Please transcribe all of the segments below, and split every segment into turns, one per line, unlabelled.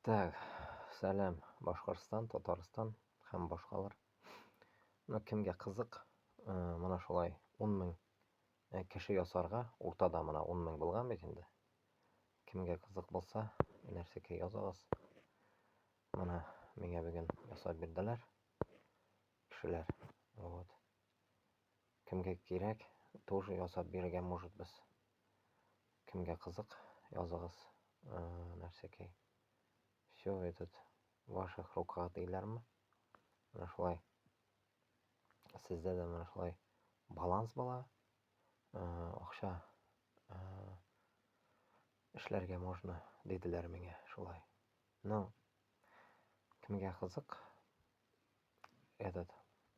Так, сәлам, Башкортстан, Татарстан һәм башкалар. Ну, кемгә кызык, менә шулай 10 мең кеше ясарга, уртада менә 10 мең булган бит инде. Кемгә кызык булса, нәрсәкә языгыз. Менә миңа бүген ясап бирделәр кешеләр. Вот. Кемгә кирәк, тоже ясап бирергә может без. Кемгә кызык, языгыз. Нәрсәкәй. Все этот в ваших руках диләрме? Менә шулай. Сездә дә менә шулай баланс була. Акча эшләргә можно, диделәр миңа шулай. Ну, кемгә кызык, этот,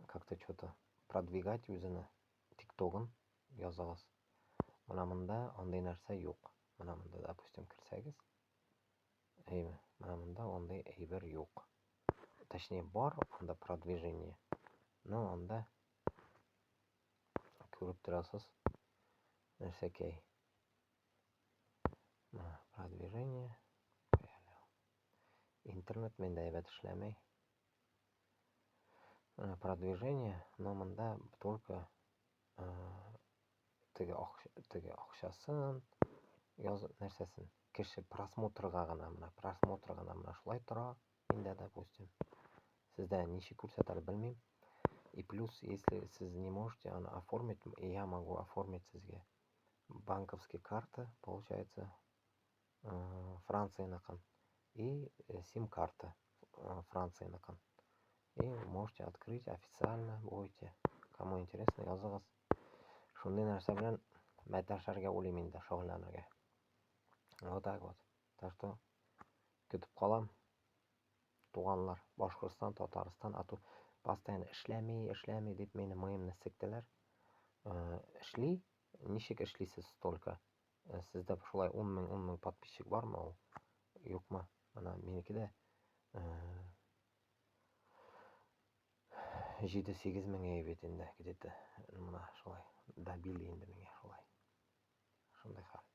как-то что-то продвигать үзене, тиктогын языгыз. Менә монда андый нәрсә юк. Менә монда, допустим, керсәгез, әйме, менә монда андый әйбер юк. Точнее, бар анда продвижение, но анда күреп торасыз нәрсәкәй. Менә продвижение. Интернет миндә әйбәт эшләми. Продвижение, но монда только теге акча, теге акчасын, яз нәрсәсен, кеше просмотрга гына, менә просмотр гына менә шулай тора миндә, допустим. Сездә ничек күрсәтер, белмим. И плюс, если сез не можете аны оформить, я могу оформить сезгә банковский карта, получается, Францияныкын и сим-карта Францияныкын. И можете открыть официально будете. Кому интересно, языгыз. Шундый нәрсә белән мәтәшәргә уйлыйм инде, шөгыльләнергә. Вот так вот. Так что көтеп калам. Туганлар, Башкортстан, Татарстан, а то постоянно эшләми, эшләми дип мине миемне сектеләр. Эшли, ничек эшлисез столько? Сездә шулай 10 мең, 10 мең подписчик бармы ул? Юкмы? Менә минеке дә 7-8 мең әй бит инде, где-то. Менә шулай добили инде миңа шулай. Шундый хәл.